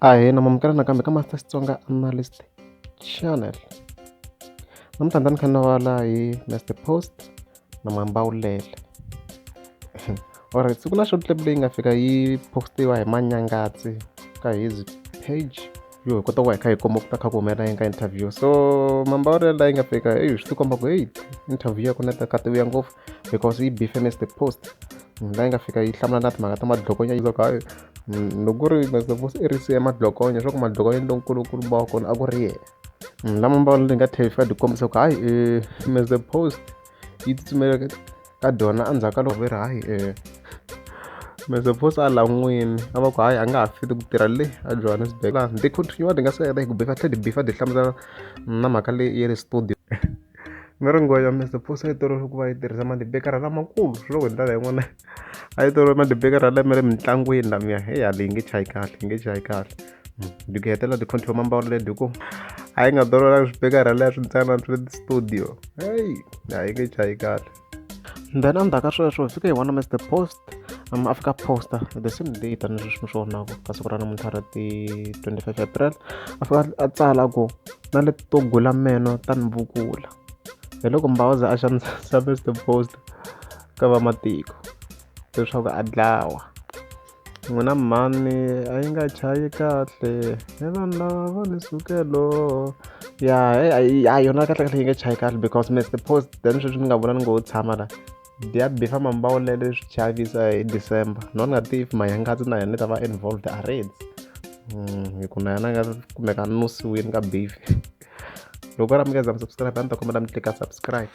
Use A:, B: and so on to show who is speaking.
A: Ahee na mamukela nakambe ka Master Xitsonga Analyst Channel. Namuntlha ni ta ni kha ni vulavula hi Mister Post na Mambawulele. Alright siku na short clip leyi nga fika yi post-iwa hi Manyangatsi ka his page yo hi kota ku va hi kha hi kuma ku ta kha ku humelela yini ka interview. So Mambawulele leyi nga fika eyi swi ti komba ku heyi interview ya kona yi ta kha ti vuya ngopfu because yi beef-e Mister Post. Laha yi nga fika yi hlamula na timhaka ta madlokonya yi ku hayi loko ku ri Mister Post i ri siya madlokonya swa ku madlokonya lonkulunkulu wa kona a ku ri yena. Lama Mambawulele yi nga tlhela yi fika yi kombisa ku hayi Mister Post yi tsutsumele ka dyona endzhaku ka loko va ri hayi Mister Post a lan'wini a va ku hayi a nga ha fiti ku tirha le a Johannesburg. Ti continue ti nga se heta ku beef-a tlhela ti beef-a ti hlamusela na mhaka leyi ya le studio. Mi ri nghonya Mister Post a yi tolovele ku va yi tirhisa madibekara lamakulu swi loko hi ndlela yin'wana a yi tolovele madibekara lama ya le mintlangwini lamiya heyi a leyi nge chayi kahle yi nge chayi kahle. Ti hetelela ti continue Mambawulele hi ku a yi nga tolovelanga swipikara leswiya swintsanana swa le ti-studio heyi a yi nge chayi kahle. Then endzhaku ka sweswo hi fike hi vona Mister Post a fika post-a the same day tanihileswi mi swi vonaka ka siku ra namuntlha ra ti 25 April a fika a tsala ku na leti to gula meno ta ni vukula. Hi loko Mbawuza a xanisa Mister Post ka vamatiko leswaku a dlawa. N'wina mhani a yi nga chayi kahle he vanhu lava va ni sukelo ya a yona kahlekahle yi nge chayi kahle because Mister Post then sweswi ni nga vona ni ngo tshama la ya beef-a Mambawulele swi chavisa hi December no ni nga tivi if Manyangatsi na yena ni ta va involved already hi ku na yena a nga kumeka a nusiwile ka beef. Loko ku ri a mi nga za mi subscribe a ni ta kombela mi tlika subscribe.